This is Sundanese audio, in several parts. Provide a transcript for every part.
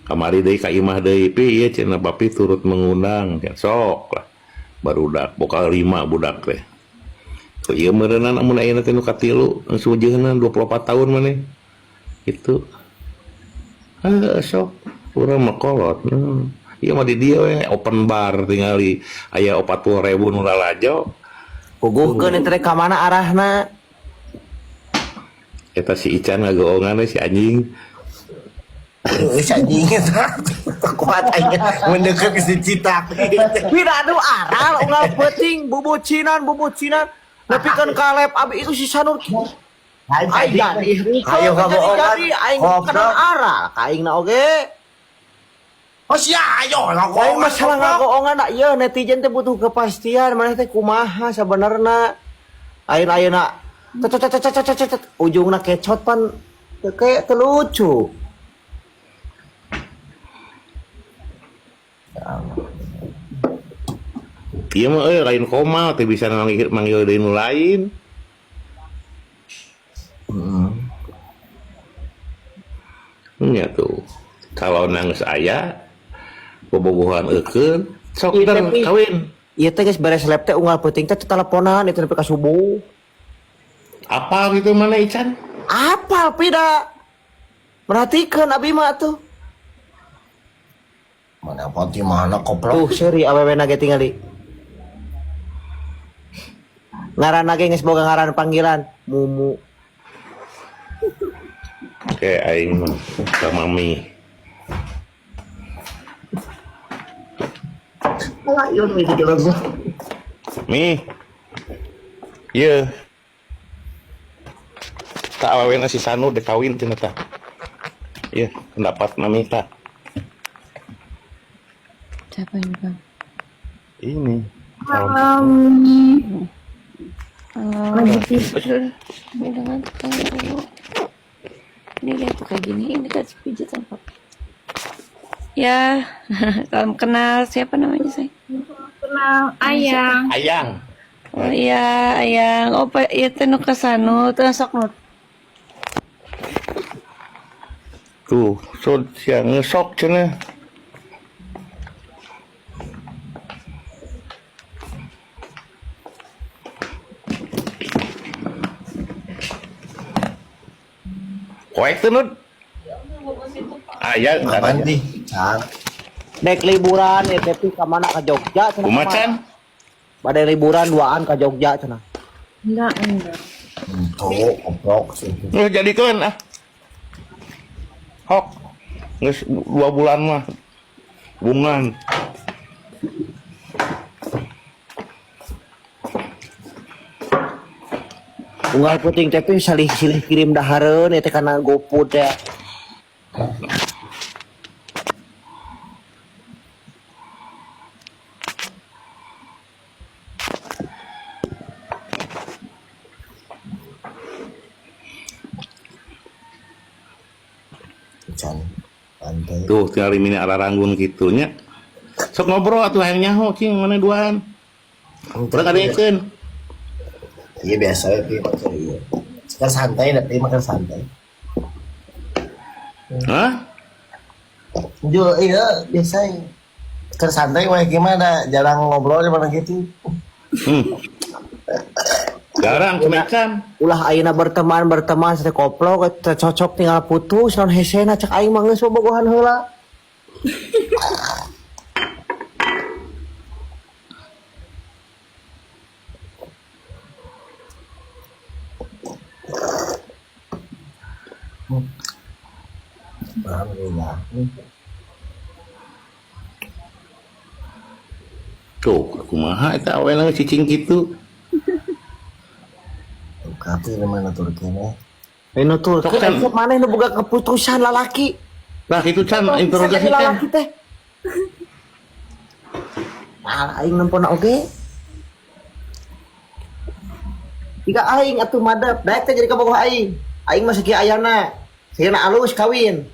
Kamari deui ka imah deui pi ieu cenah papi turut mengundang cenah sok lah. Barudak boka 5 budak teh. Tuh ieu meureunana amun ayeuna teh nu katilu geus weujeunna 24 tahun maneh. Gitu. Heuh sok urang mah kolot. Ieu mah di dieu we open bar tingali aya 40.000 nu lalajo. Puguhkeun eta teh ka mana arahna? Eta si Ican ngagoongan we si anjing. Heeh, si anjing eta. Kuat aing mendekat ke si Citak. Pira anu aral unggal peuting bubucinan bubucinan nepikeun ka lab abi itu si Sanur. Ai jadi Ayo kaboongan. jadi aing kana aral ka aingna oge. Oh sia ayo Lain ngagoongan. masalah ngagoongan da ieu netizen teh butuh kepastian maneh teh kumaha sabenerna. Ayeuna ayeuna tet tet tet tet tet tet ujungna kecot pan teu kayak teu lucu. Ieu mah euy lain koma teh bisa manggil deui nu lain. Nya tuh. Kalau nangis aya bobogohan eukeun sok Ieu ter teh, Pi. kawin. Ieu teh geus beres lab teh unggal peuting teh teleponan itu nepi ka subuh. Apal gitu mana Ican? Apal pida. Merhatikeun abi mah tuh. Mana apa di mana koplok? Tuh seuri awewena ge tingali. Ngaranna ge geus boga ngaran panggilan Mumu. Oke, aing mah ka mami. Ayo nih di lagu. Mi. Ieu. Tak awewena si Sanu dek kawin cenah tah. Ieu pendapat mami tah. Siapa ini bang? Ini. Halo. Halo. Lagi tidur. Ini dengan dulu. Ini lihat tuh kayak gini. Ini kan pijitan papi. Ya, salam kenal. Siapa namanya saya? Kenal Ayang. Ayang. Oh iya, Ayang. Oh, Pak, iya teh nu ka Sanu, teh sok nu. Tuh, so sia ngesok cenah. Koek teh Nud. Aya Apaan nih? Cang. Dek liburan ya tapi ka mana ka Jogja cenah. Kumaha Chan? Bade liburan duaan ka Jogja cenah. Enggak, enggak. Tuh, koplok sih. Nggak jadikeun ah. Hok. Geus 2 bulan mah. Bungan. Unggal peuting teh pi salih-silih kirim dahareun eta kana GoFood teh. Can. Santai. Tuh tinggal mini araranggun kitu nya. Sok ngobrol atuh hayang nyaho cing mana duaan. Urang kadengekeun. Iya biasa ya, Pi, makan iya. Sekarang santai, tapi makan santai. Hah? Jul, iya biasa. Ya. Sekarang santai, wah gimana? Jarang ngobrol di mana gitu. Jarang kenaikan. Ulah ayeuna berteman berteman teh koplok teh cocok tinggal putus naon hesena cek aing mah geus bobogohan heula. Alhamdulillah. Tuh, kumaha eta awena cicing kitu. Kati di mana Turki nih? Ini tuh, Sok, Chan. kan maneh nu boga keputusan lalaki. Nah, itu Chan Bisa interogasi jadi Chan. lalaki teh. Nah, aing nempona oge. Jika aing atuh madep, daek teh jadi kabogoh aing. Aing mah sakieu ayana. Sakieu alus kawin.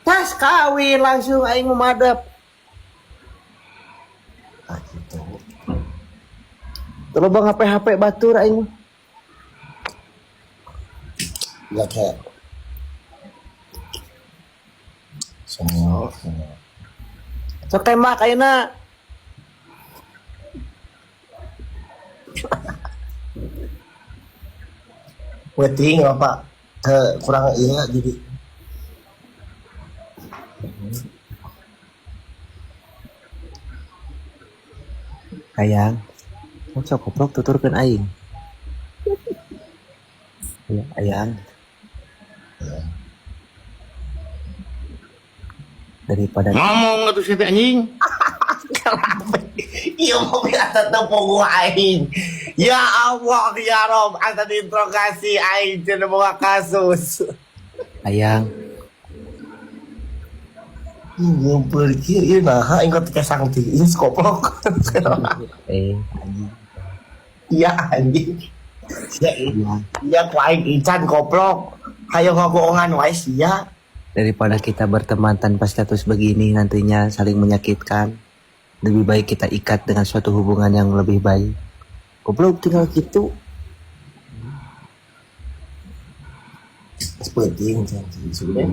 Tas kawin langsung aing mah madep. Ah gitu. Teu loba HP batur aing mah. Ya kayak Senior, senior. Sok tembak ayeuna. Waiting apa? Ke kurang iya jadi. Hayang. Sok koprok tuturkeun aing. Ya, ayang. Daripada Ngomong atuh sia teh anjing. Iya mau biasa tepung aing. Ya Allah ya Rob, asa diinterogasi aing cenah boga kasus. ayang Ngumpul kieu ieu naha aing kok kesang tiis koplok. eh Iya anjing. Ya ayang iya ku aing ican koplok. Hayo ngagoongan wae sia. Daripada kita berteman tanpa status begini nantinya saling menyakitkan, lebih baik kita ikat dengan suatu hubungan yang lebih baik. Goblok tinggal gitu. Penting sudah.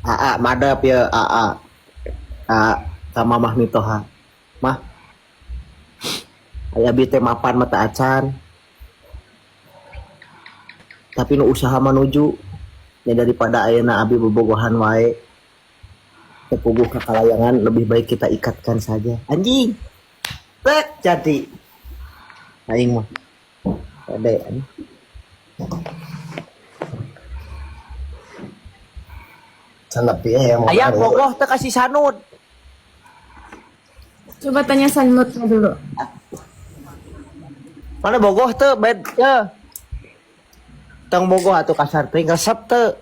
AA madep ya AA. A sama Mah Mitoha. Mah. Aya abi teh mapan mata acan. Tapi nu usaha menuju ya daripada ayeuna abi bobogohan wae. Teu puguh ka kalayangan lebih baik kita ikatkan saja. Anjing. Rek jadi. Aing mah. Pede anjing. Can nepi ya mau. Ayang bogoh teu kasih sanud. Coba tanya Sanmutnya dulu. Mana bogoh teu bed ya. Tong bogoh atuh kasar teh resep teu.